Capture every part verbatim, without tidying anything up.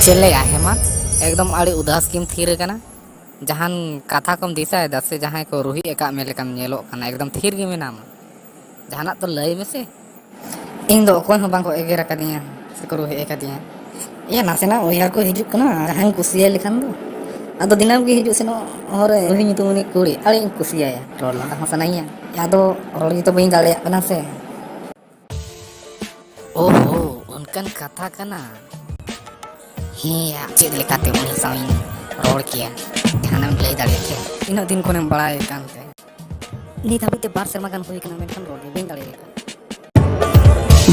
ᱪᱮᱫ ᱞᱟᱹᱭᱟ ᱦᱮᱢᱟᱞ? ᱮᱠᱫᱚᱢ ᱟᱹᱰᱤ ᱩᱫᱟᱥ ᱜᱮᱢ ᱛᱷᱤᱨ ᱟᱠᱟᱱᱟ᱾ ᱡᱟᱦᱟᱱ ᱠᱟᱛᱷᱟ ᱠᱚᱢ ᱫᱤᱥᱟᱹᱭᱮᱫᱟ ᱥᱮ ᱡᱟᱦᱟᱸᱭ ᱠᱚ ᱨᱩᱦᱤ ᱟᱠᱟᱫ ᱢᱮ ᱞᱮᱠᱟᱢ ᱧᱮᱞᱚᱜ ᱠᱟᱱᱟ? ᱮᱠᱫᱚᱢ ᱛᱷᱤᱨ ᱜᱮ ᱢᱮᱱᱟᱢᱟ᱾ ᱡᱟᱦᱟᱱᱟᱜ ᱛᱚ ᱞᱟᱹᱭ ᱢᱮᱥᱮ᱾ ᱤᱧ ᱫᱚ ᱚᱠᱚᱭ ᱦᱚᱸ ᱵᱟᱝ ᱠᱚ ᱮᱜᱮᱨ ᱟᱠᱟᱫᱤᱧᱟ ᱥᱮᱠᱚ ᱨᱩᱦᱤ ᱟᱠᱟᱫᱤᱧᱟ᱾ ᱤᱭᱟᱹ, ᱱᱟᱥᱮᱱᱟᱜ ᱩᱭᱦᱟᱹᱨ ᱠᱚ ᱦᱤᱡᱩᱜ ᱠᱟᱱᱟ ᱡᱟᱦᱟᱸᱭ ᱠᱩᱥᱤᱭᱟᱭ ᱞᱮᱠᱷᱟᱱ ᱫᱚ᱾ ᱟᱫᱚ ᱫᱤᱱᱟᱹᱢ ᱜᱮ ᱦᱤᱡᱩᱜ ᱥᱮᱱᱚᱜ ᱦᱚᱨ ᱨᱮ ᱨᱩᱦᱤ ᱧᱩᱛᱩᱢ ᱩᱱᱤ ᱠᱩᱲᱤ ᱟᱹᱰᱤᱧ ᱠᱩᱥᱤᱭᱟᱭᱟ, ᱨᱚᱲ ᱞᱟᱸᱫᱟ ᱦᱚᱸ ᱥᱟᱱᱟᱭᱤᱧᱟ᱾ ᱟᱫᱚ ᱨᱚᱲ ᱜᱮᱛᱚ ᱵᱟᱹᱧ ᱫᱟᱲᱮᱭᱟᱜ ᱠᱟᱱᱟ ᱥᱮ᱾ ᱳᱦᱳ, ᱚᱱᱠᱟᱱ ᱠᱟᱛᱷᱟ ᱠᱟᱱᱟ᱾ ᱦᱮᱸᱭᱟ, ᱪᱮᱫ ᱞᱮᱠᱟᱛᱮ ᱩᱱᱤ ᱥᱟᱶ ᱤᱧ ᱨᱚᱲ ᱠᱮᱭᱟ? ᱡᱟᱦᱟᱱᱟᱜ ᱮᱢ ᱞᱟᱹᱭ ᱫᱟᱲᱮᱭᱟᱜ ᱠᱮᱭᱟ? ᱤᱱᱟᱹᱜ ᱫᱤᱱ ᱠᱷᱚᱱᱮᱢ ᱵᱟᱲᱟᱭ ᱠᱟᱱ ᱛᱮ᱾ ᱱᱤᱛ ᱦᱟᱹᱵᱤᱡ ᱛᱮ ᱵᱟᱨ ᱥᱮᱨᱢᱟ ᱜᱟᱱ ᱦᱩᱭ ᱠᱟᱱᱟ, ᱢᱮᱱᱠᱷᱟᱱ ᱨᱚᱲ ᱜᱮ ᱵᱟᱹᱧ ᱫᱟᱲᱮᱭᱟᱜ ᱠᱟᱱᱟ᱾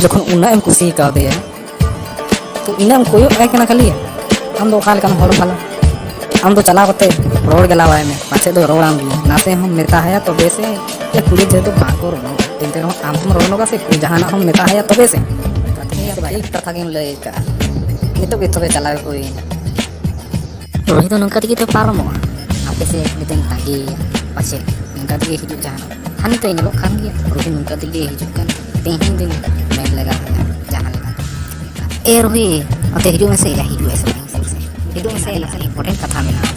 ᱡᱚᱠᱷᱚᱱ ᱩᱱᱟᱹᱜ ᱮᱢ ᱠᱩᱥᱤ ᱠᱟᱣᱫᱮᱭᱟ, ᱛᱚ ᱤᱱᱟᱹᱜ ᱮᱢ ᱠᱚᱭᱚᱜ ᱟᱭ ᱠᱟᱱᱟ ᱠᱷᱟᱹᱞᱤ? ᱟᱢ ᱫᱚ ᱚᱠᱟ ᱞᱮᱠᱟᱱ ᱦᱚᱲ ᱵᱷᱟᱞᱟ? ᱟᱢ ᱫᱚ ᱪᱟᱞᱟᱣ ᱠᱟᱛᱮ ᱨᱚᱲ ᱜᱮᱞᱟᱣᱟᱭ ᱢᱮ, ᱯᱟᱪᱮᱫ ᱫᱚ ᱨᱚᱲᱟᱢ ᱜᱮ᱾ ᱱᱟᱥᱮ ᱦᱚᱸ ᱢᱮᱛᱟ ᱦᱟᱭᱟ ᱛᱚᱵᱮ ᱥᱮ᱾ ᱮ, ᱠᱩᱲᱤ ᱡᱮᱦᱮᱛᱩ ᱵᱟᱝ ᱠᱚ ᱨᱚᱲ, ᱮᱱᱛᱮ ᱨᱮᱦᱚᱸ ᱟᱢ ᱦᱚᱸᱢ ᱨᱚᱲ ᱱᱚᱜᱟ ᱥᱮ, ᱡᱟᱦᱟᱱᱟᱜ ᱦᱚᱸᱢ ᱢᱮᱛᱟ ᱦᱟᱭᱟ ᱛᱚᱵᱮ ᱥᱮ᱾ ᱴᱷᱤᱠ ᱠᱟᱛᱷᱟ ᱜᱮᱢ ᱞᱟᱹᱭ ᱟᱠᱟᱫᱼᱟ᱾ ᱱᱤᱛᱚᱜ ᱜᱮ ᱛᱚᱵᱮ ᱪᱟᱞᱟᱣ ᱦᱩᱭ᱾ ᱨᱩᱦᱤ ᱫᱚ ᱱᱚᱝᱠᱟ ᱛᱮᱜᱮ ᱛᱚ ᱯᱟᱨᱚᱢᱚᱜᱼᱟ᱾ ᱟᱯᱮ ᱥᱮᱫ ᱢᱤᱫᱴᱮᱱ ᱛᱟᱸᱜᱤᱭᱮᱭᱟ, ᱯᱟᱪᱮᱫ ᱱᱚᱝᱠᱟ ᱛᱮᱜᱮ ᱦᱤᱡᱩᱜ ᱡᱟᱦᱟᱱᱟᱜ᱾ ᱦᱟᱹᱱᱤ ᱛᱚᱭ ᱧᱮᱞᱚᱜ ᱠᱟᱱ ᱜᱮᱭᱟ, ᱨᱩᱦᱤ ᱱᱚᱝᱠᱟ ᱛᱮᱜᱮ ᱦᱤᱡᱩᱜ ᱠᱟᱱ, ᱛᱮᱦᱮᱧ ᱫᱚᱧ ᱢᱮᱱ ᱞᱮᱜᱟ ᱦᱟᱭᱟ ᱡᱟᱦᱟᱸ ᱞᱮᱠᱟ᱾ ᱮ ᱨᱩᱦᱤ, ᱚᱱᱛᱮ ᱦᱤᱡᱩᱜ ᱢᱮᱥᱮ᱾ ᱭᱟ, ᱦᱤᱡᱩᱜ ᱢᱮᱥᱮ, ᱦᱤᱡᱩᱜ ᱢᱮᱥᱮ, ᱦᱤᱡᱩᱜ ᱢᱮᱥᱮ, ᱱᱟᱥᱮ important ᱠᱟᱛᱷᱟ ᱢᱮᱱᱟᱜᱼᱟ᱾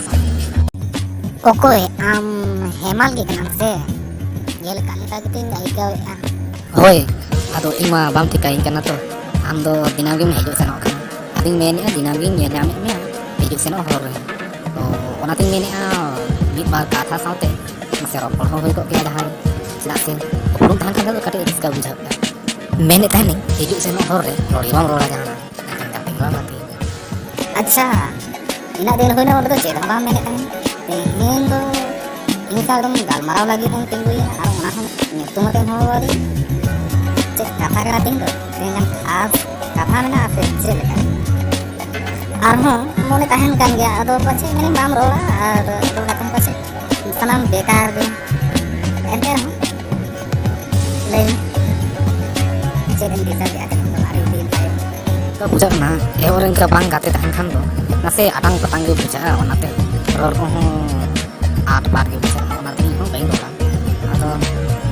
ᱚᱠᱚᱭ? ᱟᱢ ᱦᱮᱢᱟᱞ ᱜᱮ ᱠᱟᱱᱟᱢ ᱥᱮ? ᱧᱮᱞ ᱠᱟᱜ ᱞᱮᱠᱟ ᱜᱮᱛᱚᱧ ᱟᱹᱭᱠᱟᱹᱣᱮᱫᱼᱟ᱾ ᱦᱳᱭ, ᱟᱫᱚ ᱤᱧ ᱢᱟ ᱵᱟᱢ ᱴᱷᱤᱠᱟᱹᱧ ᱠᱟᱱᱟ ᱛᱚ, ᱟᱢ ᱫᱚ ᱫᱤᱱᱟᱹᱢ ᱜᱮᱢ ᱦᱤᱡᱩᱜ ᱥᱮᱱᱚᱜ ᱠᱟᱱᱟ᱾ ᱟᱫᱚᱧ ᱢᱮᱱᱮᱫᱼᱟ, ᱫᱤᱱᱟᱹᱢ ᱜᱤᱧ ᱧᱮᱞ ᱧᱟᱢᱮᱫ ᱢᱮᱭᱟ ᱦᱤᱡᱩᱜ ᱥᱮᱱᱚᱜ ᱦᱚᱨ ᱨᱮ᱾ ᱛᱚ ᱚᱱᱟᱛᱤᱧ ᱢᱮᱱᱮᱫᱼᱟ, ᱢᱤᱫ ᱵᱟᱨ ᱠᱟᱛᱷᱟ ᱥᱟᱶᱛᱮ ᱢᱟᱥᱮ ᱨᱚᱯᱚᱲ ᱦᱚᱸ ᱦᱩᱭ ᱠᱚᱜ ᱠᱮᱭᱟ ᱡᱟᱦᱟᱸᱭ, ᱪᱮᱫᱟᱜ ᱥᱮ ᱩᱯᱨᱩᱢ ᱛᱟᱦᱮᱱ ᱠᱷᱟᱱ ᱫᱚ ᱠᱟᱹᱴᱤᱡ ᱨᱟᱹᱥᱠᱟᱹ ᱵᱩᱡᱷᱟᱹᱜ ᱠᱟᱱᱟ᱾ ᱢᱮᱱᱮᱫ ᱛᱟᱦᱮᱱᱤᱧ, ᱦᱤᱡᱩᱜ ᱥᱮᱱᱚᱜ ᱦᱚᱨ ᱨᱮ ᱨᱚᱲ ᱜᱮ ᱵᱟᱢ ᱨᱚᱲᱟ ᱡᱟᱦᱟᱱᱟᱜ, ᱮᱱᱠᱷᱟᱱ ᱜᱟᱛᱮ ᱜᱮ ᱵᱟᱢ ᱜᱟᱛᱮ᱾ ᱟᱪᱪᱷᱟ, ᱤᱱᱟᱹᱜ ᱫᱤᱱ ᱦᱩᱭᱱᱟ, ᱚᱸᱰᱮ ᱫᱚ ᱪᱮᱫ ᱦᱚᱸ ᱵᱟᱢ ᱢᱮᱱᱮᱫ ᱛᱟᱦᱮᱱ᱾ ᱛᱮᱦᱮᱧ ᱫᱚ ᱤᱧ ᱥᱟᱶ ᱮᱠᱫᱚᱢ ᱜᱟᱞᱢᱟᱨᱟᱣ ᱞᱟᱹᱜᱤᱫ ᱮᱢ ᱛᱤᱸᱜᱩᱭᱮᱱᱟ, ᱟᱨ ᱚᱱᱟ ᱦᱚᱸ ᱧᱩᱛᱩᱢ ᱟᱛᱮ ᱦᱚᱸ ᱟᱹᱣᱨᱤ᱾ ᱪᱮᱫ ᱠᱟᱛᱷᱟ ᱠᱟᱱᱟ ᱛᱮᱦᱮᱧ ᱫᱚ? ᱛᱮᱦᱮᱧ ᱡᱟᱦᱟᱸ ᱠᱷᱟᱥ ᱠᱟᱛᱷᱟ ᱢᱮᱱᱟᱜᱼᱟ ᱥᱮ ᱪᱮᱫ ᱞᱮᱠᱟ? ᱟᱨᱦᱚᱸ ᱢᱚᱱᱮ ᱛᱟᱦᱮᱱ ᱠᱟᱱ ᱜᱮᱭᱟ, ᱟᱫᱚ ᱯᱟᱪᱮᱫ ᱢᱮᱱᱮᱧ ᱵᱟᱢ ᱨᱚᱲᱟ, ᱟᱨ ᱨᱚᱲ ᱠᱟᱛᱮᱢ ᱯᱟᱪᱮᱫ ᱥᱟᱱᱟᱢ ᱵᱮᱠᱟᱨ ᱜᱮ᱾ ᱮᱱᱛᱮ ᱨᱮᱦᱚᱸ ᱞᱟᱹᱭ ᱢᱮ, ᱪᱮᱫ ᱮᱢ ᱫᱤᱥᱟᱹ ᱠᱮᱫᱼᱟ ᱛᱮᱦᱮᱧ ᱫᱚ ᱟᱹᱰᱤ ᱫᱤᱱ ᱛᱟᱭᱚᱢ? ᱚᱱᱠᱟ ᱵᱩᱡᱷᱟᱹᱜ ᱠᱟᱱᱟ, ᱮᱦᱚᱵ ᱨᱮ ᱤᱱᱠᱟ ᱵᱟᱝ ᱜᱟᱛᱮ ᱛᱟᱦᱮᱱ ᱠᱷᱟᱱ ᱫᱚ ᱱᱟᱥᱮ ᱟᱴᱟᱝ ᱯᱟᱴᱟᱝ ᱜᱮ ᱵᱩᱡᱷᱟᱹᱜᱼᱟ, ᱚᱱᱟᱛᱮ ᱨᱚᱲ ᱠᱚᱦᱚᱸ ᱟᱴ ᱯᱟᱴ ᱜᱮ ᱵᱩᱡᱷᱟᱹᱜᱼᱟ, ᱚᱱᱟᱛᱮ ᱤᱧ ᱦᱚᱸ ᱵᱟᱹᱧ ᱨᱚᱲᱟ᱾ ᱟᱫᱚ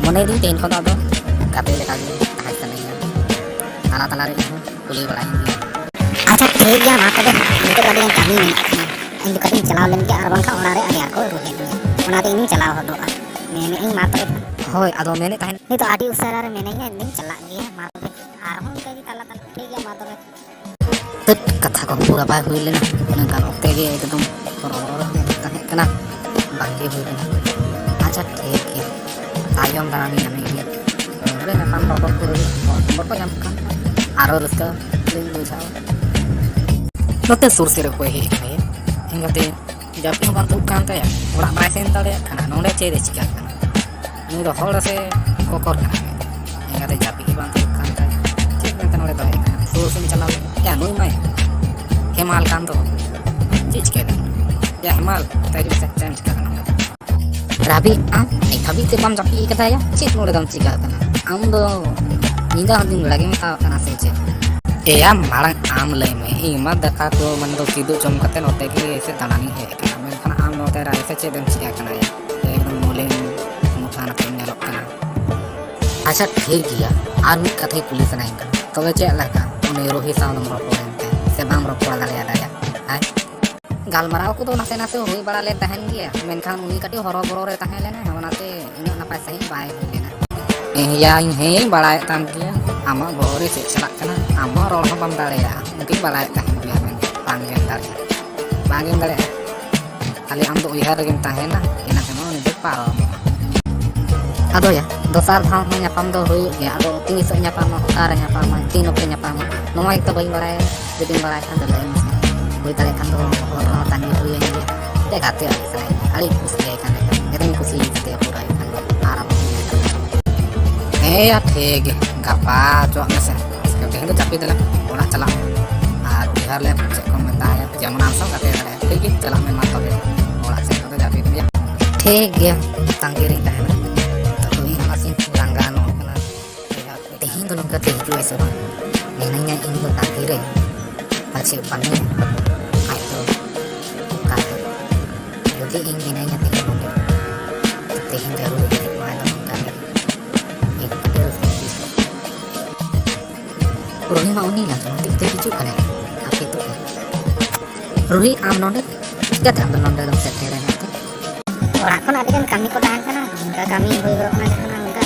ᱢᱚᱱᱮᱭᱮᱫᱟᱹᱧ ᱛᱮᱦᱮᱧ ᱠᱷᱚᱱ ᱫᱚ ᱟᱫᱚ ᱜᱟᱛᱮ ᱞᱮᱠᱟ ᱜᱮ ᱛᱟᱦᱮᱸ ᱥᱟᱱᱟᱧᱟ, ᱛᱟᱞᱟ ᱛᱟᱞᱟ ᱨᱮ ᱤᱧ ᱦᱚᱸ ᱠᱩᱞᱤ ᱵᱟᱲᱟᱭᱤᱧ ᱜᱮᱭᱟ᱾ ᱟᱪᱪᱷᱟ, ᱴᱷᱤᱠ ᱜᱮᱭᱟ, ᱢᱟ ᱛᱚᱵᱮ, ᱱᱤᱛᱚᱜ ᱫᱚ ᱟᱹᱰᱤ ᱜᱟᱱ ᱠᱟᱹᱢᱤ ᱢᱮᱱᱟᱜ ᱛᱤᱧᱟ᱾ ᱤᱧ ᱫᱚ ᱠᱟᱹᱴᱤᱡ ᱤᱧ ᱪᱟᱞᱟᱣ ᱞᱮᱱ ᱜᱮ, ᱟᱨ ᱵᱟᱝᱠᱷᱟᱱ ᱚᱲᱟᱜ ᱨᱮ ᱟᱹᱰᱤ ᱟᱸᱴ ᱠᱚ ᱨᱩᱦᱮᱫ ᱤᱧᱟ, ᱚᱱᱟᱛᱮ ᱤᱧᱤᱧ ᱪᱟᱞᱟᱣ ᱦᱚᱫᱚᱜᱼᱟ᱾ ᱢᱮᱱᱮᱫ ᱟᱹᱧ, ᱢᱟ ᱛᱚᱵᱮ᱾ ᱦᱳᱭ, ᱟᱫᱚ ᱢᱮᱱᱮᱫ ᱛᱟᱦᱮᱱ, ᱱᱤᱛᱚᱜ ᱟᱹᱰᱤ ᱩᱥᱟᱹᱨᱟ ᱨᱮ ᱢᱮᱱᱟᱹᱧᱟ, ᱤᱧ ᱫᱩᱧ ᱪᱟᱞᱟᱜ ᱜᱮᱭᱟ, ᱢᱟ ᱛᱚᱵᱮ᱾ ᱟᱨᱦᱚᱸ ᱚᱱᱠᱟ ᱜᱮ ᱛᱟᱞᱟ ᱛᱟᱞᱟ, ᱴᱷᱤᱠ ᱜᱮᱭᱟ, ᱢᱟ ᱛᱚᱵᱮ᱾ ᱛᱟᱹᱛ, ᱠᱟᱛᱷᱟ ᱠᱚ ᱯᱩᱨᱟᱹ ᱵᱟᱭ ᱦᱩᱭ ᱞᱮᱱᱟ᱾ ᱱᱚᱝᱠᱟᱱ ᱚᱠᱛᱮ ᱜᱮ ᱮᱠᱫᱚᱢ ᱨᱚᱲ ᱨᱚᱲ ᱨᱮ ᱛᱟᱦᱮᱸ ᱠᱟᱱᱟ, ᱵᱟᱝ ᱜᱮ ᱦᱩᱭ ᱞᱮᱱᱟ᱾ ᱟᱪᱪᱷᱟ, ᱴᱷᱤᱠ ᱜᱮᱭᱟ, ᱛᱟᱭᱚᱢ ᱫᱟᱨᱟᱢ ᱤᱧ ᱧᱟᱢᱮ ᱜᱮᱭᱟ᱾ ᱱᱚᱰᱮ ᱧᱟᱯᱟᱢ ᱨᱚᱯᱚᱲ ᱠᱚ ᱦᱩᱭᱩᱜᱼᱟ, ᱦᱚᱲ ᱠᱚ ᱧᱟᱢ ᱠᱷᱟᱱ ᱟᱨᱚ ᱨᱟᱹᱥᱠᱟᱹ ᱞᱤᱧ ᱵᱩᱡᱷᱟᱹᱣᱟ᱾ ᱱᱚᱛᱮ ᱥᱩᱨ ᱥᱮᱫ ᱨᱮ ᱚᱠᱚᱭ ᱦᱮᱡ ᱮᱱᱟᱭ? ᱮᱸᱜᱟᱛᱮ ᱡᱟᱹᱯᱤᱫ ᱦᱚᱸ ᱵᱟᱝ ᱛᱩᱫ ᱠᱟᱱ ᱛᱟᱭᱟ, ᱚᱲᱟᱜ ᱵᱟᱭ ᱥᱮᱱ ᱫᱟᱲᱮᱭᱟᱜ ᱠᱟᱱᱟ᱾ ᱱᱚᱰᱮ ᱪᱮᱫ ᱮ ᱪᱤᱠᱟᱹᱜ ᱠᱟᱱᱟ? ᱱᱩᱭ ᱫᱚ ᱦᱚᱲ ᱥᱮ ᱠᱚᱠᱚᱨ ᱠᱟᱱᱟᱭ? ᱮᱸᱜᱟᱛᱮ ᱡᱟᱹᱯᱤᱫ ᱜᱮ ᱵᱟᱝ ᱛᱩᱫ ᱠᱟᱱ ᱛᱟᱭᱟ᱾ ᱪᱮᱫ ᱢᱮᱱᱛᱮ ᱱᱚᱰᱮ ᱫᱚᱦᱚᱭᱮ ᱠᱟᱱᱟ? ᱥᱩᱨ ᱥᱮᱫ ᱤᱧ ᱪᱟᱞᱟᱣ ᱞᱮᱱ, ᱭᱟ, ᱱᱩᱭ ᱢᱟᱭ ᱦᱮᱢᱟᱞ ᱠᱟᱱ ᱫᱚ᱾ ᱪᱮᱫ ᱪᱤᱠᱟᱹᱭ ᱫᱟ? ᱭᱟ ᱦᱮᱢᱟᱞ, ᱛᱟᱭ ᱪᱮᱫ ᱮᱢ ᱪᱤᱠᱟᱹ ᱠᱟᱱᱟ ᱱᱚᱰᱮ? ᱨᱟᱵᱤ, ᱟᱢ ᱱᱤᱛ ᱦᱟᱹᱵᱤᱡ ᱛᱮ ᱵᱟᱢ ᱡᱟᱹᱯᱤᱫ ᱠᱟᱫᱟ ᱭᱟ? ᱪᱮᱫ ᱱᱚᱰᱮ ᱫᱚᱢ ᱪᱤᱠᱟᱹᱜ ᱠᱟᱱᱟ? ᱟᱢ ᱫᱚ ᱧᱤᱫᱟᱹ ᱦᱚᱸ ᱫᱤᱱ ᱵᱮᱲᱟ ᱜᱮ ᱢᱮᱛᱟᱣ ᱠᱟᱱᱟ ᱥᱮ ᱪᱮᱫ? ᱮᱭᱟ, ᱢᱟᱲᱟᱝ ᱟᱢ ᱞᱟᱹᱭ ᱢᱮ, ᱤᱧ ᱢᱟ ᱫᱟᱠᱟ ᱠᱚ, ᱢᱟᱱᱮ, ᱫᱚ ᱠᱤᱫᱩᱵ ᱡᱚᱢ ᱠᱟᱛᱮ ᱱᱚᱛᱮ ᱜᱮ ᱥᱮ ᱫᱟᱬᱟᱱᱤᱧ ᱦᱮᱡ ᱟᱠᱟᱱᱟ, ᱢᱮᱱᱠᱷᱟᱱ ᱟᱢ ᱱᱚᱛᱮ ᱨᱟᱭ ᱥᱮ ᱪᱮᱫ ᱮᱢ ᱪᱤᱠᱟᱹ ᱠᱟᱱᱟ ᱭᱟ? ᱮᱠᱫᱚᱢ ᱢᱚᱞᱤᱱ ᱢᱩᱴᱷᱟᱱ ᱟᱛᱮᱢ ᱧᱮᱞᱚᱜ ᱠᱟᱱᱟ᱾ ᱟᱪᱪᱷᱟ, ᱴᱷᱤᱠ ᱜᱮᱭᱟ, ᱟᱨ ᱢᱤᱫ ᱠᱟᱛᱷᱟᱧ ᱠᱩᱞᱤ ᱥᱟᱱᱟᱭᱮᱫ ᱠᱟᱱᱟ, ᱛᱚᱵᱮ ᱪᱮᱫ ᱞᱮᱠᱟ ᱩᱱᱤ ᱨᱳᱦᱤᱛ ᱥᱟᱶ ᱫᱚᱢ ᱨᱚᱯᱚᱲ ᱮᱱᱛᱮ ᱥᱮ ᱵᱟᱢ ᱨᱚᱯᱚᱲ ᱫᱟᱲᱮᱭᱟᱫᱟ ᱭᱟ? ᱦᱮᱸ? ᱜᱟᱞᱢᱟᱨᱟᱣ ᱠᱚᱫᱚ ᱱᱟᱥᱮ ᱱᱟᱥᱮ ᱦᱩᱭ ᱵᱟᱲᱟ ᱞᱮᱱ ᱛᱟᱦᱮᱱ ᱜᱮᱭᱟ, ᱢᱮᱱᱠᱷᱟᱱ ᱩᱱᱤ ᱠᱟᱹᱴᱤᱡ ᱦᱚᱨᱚᱵᱚᱨᱚ ᱨᱮ ᱛᱟᱦᱮᱸ ᱞᱮᱱᱟᱭ, ᱚᱱᱟᱛᱮ ᱩᱱᱟᱹᱜ ᱱᱟᱯᱟᱭ ᱥᱟᱺᱦᱤᱡ ᱵᱟᱭ ᱦᱩᱭ ᱞᱮᱱᱟ᱾ ᱦᱮᱸ ᱭᱟ, ᱤᱧ ᱦᱮᱸᱧ ᱵᱟᱲᱟᱭᱮᱫ ᱛᱟᱢ ᱜᱮᱭᱟ, ᱟᱢᱟᱜ ᱵᱚᱦᱚᱜ ᱨᱮ ᱪᱮᱫ ᱪᱟᱞᱟᱜ ᱠᱟᱱᱟ, ᱟᱢ ᱦᱚᱸ ᱨᱚᱲ ᱦᱚᱸ ᱵᱟᱢ ᱫᱟᱲᱮᱭᱟᱜᱼᱟ, ᱩᱱᱠᱤᱱ ᱵᱟᱲᱟᱭᱮᱫ ᱛᱟᱦᱮᱱ ᱜᱮᱭᱟ ᱢᱮᱱᱛᱮ ᱵᱟᱝ ᱜᱮᱢ ᱫᱟᱲᱮᱭᱟᱜᱼᱟ, ᱵᱟᱝ ᱜᱮᱢ ᱫᱟᱲᱮᱭᱟᱜᱼᱟ᱾ ᱠᱷᱟᱹᱞᱤ ᱟᱢ ᱫᱚ ᱩᱭᱦᱟᱹᱨ ᱨᱮᱜᱮᱢ ᱛᱟᱦᱮᱱᱟ, ᱤᱱᱟᱹ ᱛᱮᱢᱟ ᱩᱱᱤ ᱫᱚ ᱯᱟᱨᱚᱢᱚᱜᱼᱟ᱾ ᱟᱫᱚ ᱭᱟ, ᱫᱚᱥᱟᱨ ᱫᱷᱟᱣ ᱦᱚᱸ ᱧᱟᱯᱟᱢ ᱫᱚ ᱦᱩᱭᱩᱜ ᱜᱮᱭᱟ, ᱟᱫᱚ ᱛᱤᱥ ᱧᱟᱯᱟᱢᱟ, ᱚᱠᱟᱨᱮ ᱧᱟᱯᱟᱢᱟ, ᱛᱤᱱ ᱚᱠᱛᱮ ᱧᱟᱯᱟᱢᱟ, ᱱᱚᱣᱟ ᱜᱮᱛᱚ ᱵᱟᱹᱧ ᱵᱟᱲᱟᱭᱟ᱾ ᱡᱩᱫᱤᱢ ᱵᱟᱲᱟᱭ ᱠᱷᱟᱱ ᱫᱚ ᱞᱟᱹᱭ ᱢᱮᱥᱮ, ᱦᱩᱭ ᱫᱟᱲᱮᱭᱟᱜ ᱠᱷᱟᱱ ᱫᱚ ᱦᱚᱨ ᱨᱮᱦᱚᱸ ᱛᱟᱺᱜᱤ ᱦᱩᱭᱮᱱ ᱜᱮᱭᱟ᱾ ᱪᱮᱫ ᱜᱟᱛᱮ ᱟᱹᱰᱤ ᱥᱟᱱᱟᱭᱮᱫ ᱢᱮᱭᱟ, ᱟᱹᱰᱤ ᱠᱩᱥᱤᱭᱟᱭ ᱠᱟᱱᱟ, ᱮᱠᱫᱚᱢ ᱠᱩᱥᱤ ᱠᱟᱛᱮ ᱯᱩᱨᱟᱹᱭ ᱠᱟᱱ ᱜᱮᱭᱟ᱾ ᱟᱨ ᱟᱵᱚ ᱦᱮᱸ ᱭᱟ, ᱴᱷᱤᱠ ᱜᱮ, ᱜᱟᱯᱟ ᱦᱚᱪᱚᱣᱟᱜ ᱢᱮᱥᱮ, ᱛᱮᱦᱮᱧ ᱫᱚ ᱡᱟᱹᱯᱤᱫ ᱫᱮᱞᱟ, ᱚᱲᱟᱜ ᱪᱟᱞᱟᱜ ᱢᱮ᱾ ᱟᱨ ᱩᱭᱦᱟᱹᱨ ᱞᱮᱢ ᱪᱮᱫ ᱠᱚᱢ ᱢᱮᱛᱟᱭᱟ, ᱡᱮᱢᱚᱱ ᱟᱢ ᱥᱟᱶ ᱜᱟᱛᱮ ᱫᱟᱲᱮᱭᱟᱜᱼᱟ᱾ ᱴᱷᱤᱠ ᱜᱮ, ᱪᱟᱞᱟᱜ ᱢᱮ ᱢᱟ ᱛᱚᱵᱮ ᱚᱲᱟᱜ ᱥᱮᱫ ᱠᱚᱫᱚ ᱡᱟᱹᱯᱤᱫ ᱢᱮ᱾ ᱴᱷᱤᱠ ᱜᱮᱭᱟ, ᱛᱟᱺᱜᱤ ᱨᱤᱧ ᱛᱟᱦᱮᱱᱟ᱾ ᱛᱚ ᱤᱧ ᱦᱚᱸ ᱱᱟᱥᱮᱧ ᱞᱟᱸᱜᱟ ᱧᱚᱜ ᱠᱟᱱᱟ᱾ ᱛᱮᱦᱮᱧ ᱫᱚ ᱱᱚᱝᱠᱟ ᱛᱮ ᱦᱤᱡᱩᱜ ᱟᱭ ᱥᱮ ᱵᱟᱝ? ᱢᱤᱱᱟᱹᱧᱟ ᱤᱧ ᱫᱚ ᱛᱟᱺᱜᱤ ᱨᱮ, ᱯᱟᱪᱮᱫ ᱵᱟᱹᱱᱩᱭᱟ ᱟᱡ ᱫᱚ ᱚᱠᱟ ᱨᱮ? ᱡᱩᱫᱤ ᱤᱧ ᱢᱤᱱᱟᱹᱧᱟ ᱛᱮᱦᱮᱧ ᱱᱚᱰᱮ, ᱛᱮᱦᱮᱧ ᱡᱟᱹᱨᱩᱲ ᱦᱤᱡᱩᱜ ᱢᱟᱭ ᱫᱚ ᱱᱚᱝᱠᱟ ᱜᱮ᱾ ᱤᱧ ᱟᱹᱰᱤ ᱨᱟᱹᱥᱠᱟᱹᱧ ᱵᱩᱡᱷᱟᱹᱣᱟ᱾ ᱨᱚᱦᱤᱢᱟ ᱩᱱᱤ ᱞᱟᱸᱜᱟ ᱛᱮ ᱦᱤᱡᱩᱜ ᱠᱟᱱᱟᱭ᱾ ᱟᱯᱮ ᱫᱚ ᱨᱩᱦᱤ, ᱟᱢ ᱱᱚᱰᱮ ᱪᱤᱠᱟᱹᱛᱮ ᱟᱢ ᱫᱚ ᱱᱚᱰᱮ ᱫᱚᱢ ᱥᱮᱴᱮᱨᱮᱱᱟ ᱛᱮ? ᱚᱲᱟᱜ ᱠᱷᱚᱱ ᱟᱹᱰᱤ ᱜᱟᱱ ᱠᱟᱹᱢᱤ ᱠᱚ ᱛᱟᱦᱮᱸ ᱠᱟᱱᱟ, ᱚᱱᱠᱟ ᱠᱟᱹᱢᱤ ᱦᱩᱭ ᱜᱚᱫᱚᱜ ᱠᱟᱱᱟ ᱡᱚᱠᱷᱚᱱ ᱚᱱᱠᱟ,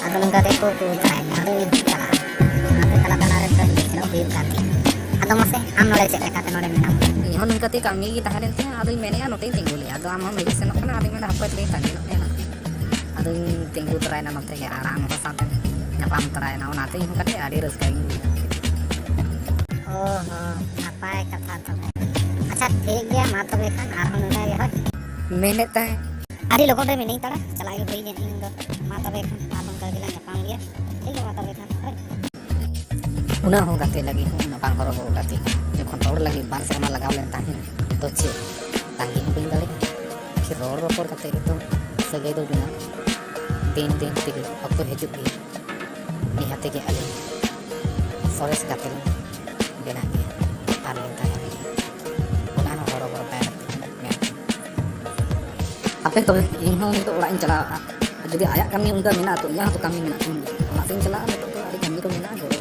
ᱟᱫᱚ ᱱᱚᱝᱠᱟ ᱛᱮ ᱠᱚ ᱠᱚ ᱛᱟᱦᱮᱸ ᱠᱟᱱᱟ, ᱟᱫᱚ ᱤᱧ ᱪᱟᱞᱟᱜᱼᱟ᱾ ᱚᱱᱟᱛᱮ ᱛᱟᱞᱟ ᱛᱟᱞᱟ ᱨᱮ ᱥᱮᱱᱚᱜ ᱦᱩᱭᱩᱜ ᱠᱟᱱ ᱛᱤᱧᱟ᱾ ᱟᱫᱚ ᱢᱟᱥᱮ, ᱟᱢ ᱱᱚᱰᱮ ᱪᱮᱫ ᱞᱮᱠᱟᱛᱮ ᱱᱚᱰᱮ ᱢᱮᱱᱟᱢᱟ? ᱤᱧ ᱦᱚᱸ ᱱᱚᱝᱠᱟ ᱛᱮ ᱠᱟᱹᱢᱤ ᱜᱮ ᱛᱟᱦᱮᱸ ᱞᱮᱱ ᱛᱤᱧᱟ, ᱟᱫᱚᱧ ᱢᱮᱱᱮᱫᱼᱟ ᱱᱚᱛᱮᱧ ᱛᱤᱸᱜᱩ ᱞᱮᱜᱼᱟ, ᱟᱫᱚ ᱟᱢ ᱦᱚᱸᱢ ᱦᱤᱡᱩᱜ ᱥᱮᱱᱚᱜ ᱠᱟᱱᱟ, ᱟᱫᱚᱧ ᱢᱮᱱᱫᱟ ᱦᱟᱯᱳᱭ ᱛᱚᱵᱮᱧ ᱛᱟᱺᱜᱤ ᱧᱚᱜ ᱞᱮᱜᱮ᱾ ᱟᱫᱚᱧ ᱛᱤᱸᱜᱩ ᱛᱚᱨᱟᱭᱮᱱᱟ ᱱᱚᱛᱮ ᱜᱮ, ᱟᱨ ᱟᱢ ᱦᱚᱸ ᱥᱟᱶᱛᱮ ᱧᱟᱯᱟᱢ ᱛᱚᱨᱟᱭᱮᱱᱟ, ᱚᱱᱟᱛᱮ ᱤᱧ ᱦᱚᱸ ᱠᱟᱹᱴᱤᱡ ᱟᱹᱰᱤ ᱨᱟᱹᱥᱠᱟᱹ ᱜᱤᱧ ᱵᱩᱡᱷᱟᱹᱣ ᱠᱮᱫᱟ᱾ ᱚ ᱦᱚᱸ, ᱱᱟᱯᱟᱭ ᱠᱟᱛᱷᱟ ᱛᱚᱵᱮ᱾ ᱟᱪᱪᱷᱟ, ᱴᱷᱤᱠ ᱜᱮᱭᱟ, ᱢᱟ ᱛᱚᱵᱮ ᱠᱷᱟᱱ ᱟᱨᱦᱚᱸ ᱱᱚᱝᱠᱟ ᱜᱮ, ᱦᱳᱭ᱾ ᱢᱮᱱᱮᱫ ᱛᱟᱦᱮᱸᱫ᱾ ᱟᱹᱰᱤ ᱞᱚᱜᱚᱱ ᱨᱮ ᱢᱤᱱᱟᱹᱧ ᱛᱟᱲᱟ, ᱪᱟᱞᱟᱜ ᱜᱮ ᱦᱩᱭ ᱤᱧ ᱫᱚ᱾ ᱢᱟ ᱛᱚᱵᱮ ᱠᱷᱟᱱ ᱟᱨᱦᱚᱸ ᱚᱱᱠᱟ ᱜᱮᱞᱟᱝ ᱧᱟᱯᱟᱢ ᱜᱮᱭᱟ᱾ ᱴᱷᱤᱠ ᱜᱮᱭᱟ, ᱢᱟ ᱛᱚᱵᱮ ᱠᱷᱟᱱ, ᱦᱳᱭ᱾ ᱩᱱᱟᱹᱜ ᱦᱚᱸ ᱜᱟᱛᱮ ᱞᱟᱹᱜᱤᱫ ᱦᱚᱸ ᱩᱱᱟᱹᱜ ᱵᱟᱝ ᱦᱚᱨᱚᱵᱚᱨᱚ ᱜᱟᱛᱮ᱾ ᱡᱚᱠᱷᱚᱱ ᱨᱚᱲ ᱞᱟᱹᱜᱤᱫ ᱵᱟᱨ ᱥᱮᱨᱢᱟ ᱞᱟᱜᱟᱣ ᱞᱮᱱ ᱛᱟᱦᱮᱸᱫ, ᱛᱚ ᱪᱮᱫ ᱛᱟᱺᱜᱤ ᱦᱚᱸ ᱵᱟᱹᱧ ᱫᱟᱲᱮᱭᱟᱜᱼᱟ? ᱯᱷᱤᱨ ᱨᱚᱲ ᱨᱚᱯᱚᱲ ᱠᱟᱛᱮ ᱜᱮᱛᱚ ᱥᱟᱹᱜᱟᱹᱭ ᱫᱚ ᱵᱮᱱᱟᱜ᱾ ᱫᱤᱱ ᱫᱤᱱ ᱛᱮᱜᱮ ᱚᱠᱛᱚ ᱦᱤᱡᱩᱜ ᱜᱮᱭᱟ, ᱱᱤᱦᱟᱹᱛ ᱜᱮ ᱟᱹᱞᱤᱧ ᱥᱚᱨᱮᱥ ᱜᱟᱛᱮ ᱞᱤᱧ ᱵᱮᱱᱟᱜ ᱜᱮᱭᱟ ᱟᱨ ᱞᱤᱧ ᱛᱟᱦᱮᱱ ᱜᱮᱭᱟ᱾ ᱚᱱᱟ ᱦᱚᱸ ᱦᱚᱨᱚᱵᱚᱨᱚ ᱛᱟᱦᱮᱸ ᱞᱟᱹᱠᱛᱤ ᱠᱟᱱᱟ, ᱢᱮᱱ᱾ ᱦᱟᱯᱮ ᱛᱚᱵᱮ, ᱤᱧ ᱦᱚᱸ ᱱᱤᱛᱚᱜ ᱚᱲᱟᱜ ᱤᱧ ᱪᱟᱞᱟᱜᱼᱟ᱾ ᱟᱨ ᱡᱩᱫᱤ ᱟᱭᱟᱜ ᱠᱟᱹᱢᱤ ᱚᱱᱠᱟ ᱢᱮᱱᱟᱜᱼᱟ, ᱛᱚ ᱤᱧᱟᱹᱜ ᱦᱚᱸᱛᱚ ᱠᱟᱹᱢᱤ ᱢᱮᱱᱟᱜ ᱛᱤᱧ ᱜᱮᱭᱟ᱾ ᱚᱲᱟᱜ ᱥᱮᱫ ᱤᱧ ᱪᱟᱞᱟᱜᱼᱟ, ᱱᱤᱛᱚᱜ ᱫᱚ ᱟᱹᱰᱤ ᱠᱟᱹᱢᱤ ᱠᱚ ᱢᱮᱱᱟᱜᱼᱟ, ᱜᱚᱲᱚ